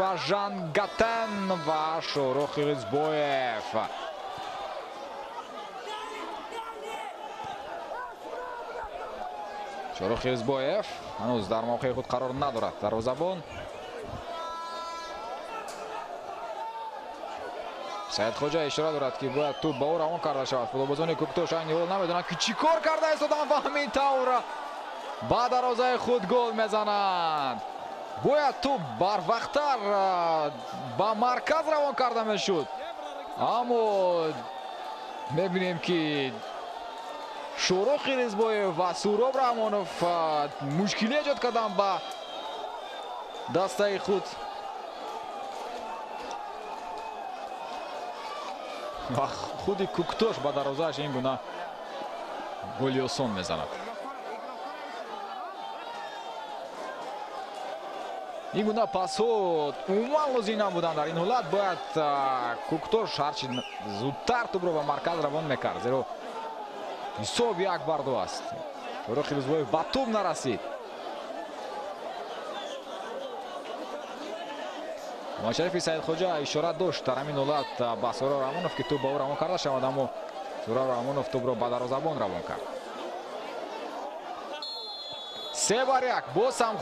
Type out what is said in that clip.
Ва Жан Гатен ва Шоҳрух Қирғизбоев. Шоҳрух Қирғизбоев ҳанӯз дар мавқеи худ қарор надорад. Дарвозабон Саидхоҷа ишора дорад, ки бояд тӯб ба ӯ равон карда шавад. Футболбозони Кӯктош айни ҳол намедонанд, ки чӣ кор карда истоданд ва ҳамин тавр ба дарвозаи худ гол мезананд. Бояд тӯб барвақттар ба марказ равон карда мешуд, аммо мебинем, ки Шоҳрух Қирғизбоев ва Суҳроб Раҳмонов мушкилӣ эҷод карданд ба дастаи худ ва худи Кӯктош ба дарвозааш ин гуна голи осон мезанад. Ин гуна пасҳо умуман лозим набуданд. Дар ин ҳолат бояд Кӯктош ҳарчи зудтар тӯбро ба марказ равон мекард, зеро ҳисоб 1-2 аст. Шоҳрух Қирғизбоев ба тӯб нарасид. Муҳаммадшарифи Саидхоҷа ишора дошт дар ҳамин ҳолат ба Суҳроб Раҳмонов, ки тӯб ба ӯ равон карда шавад, аммо Суҳроб Раҳмонов тӯбро ба дарвозабон равон кард. 3-1 боз ҳам.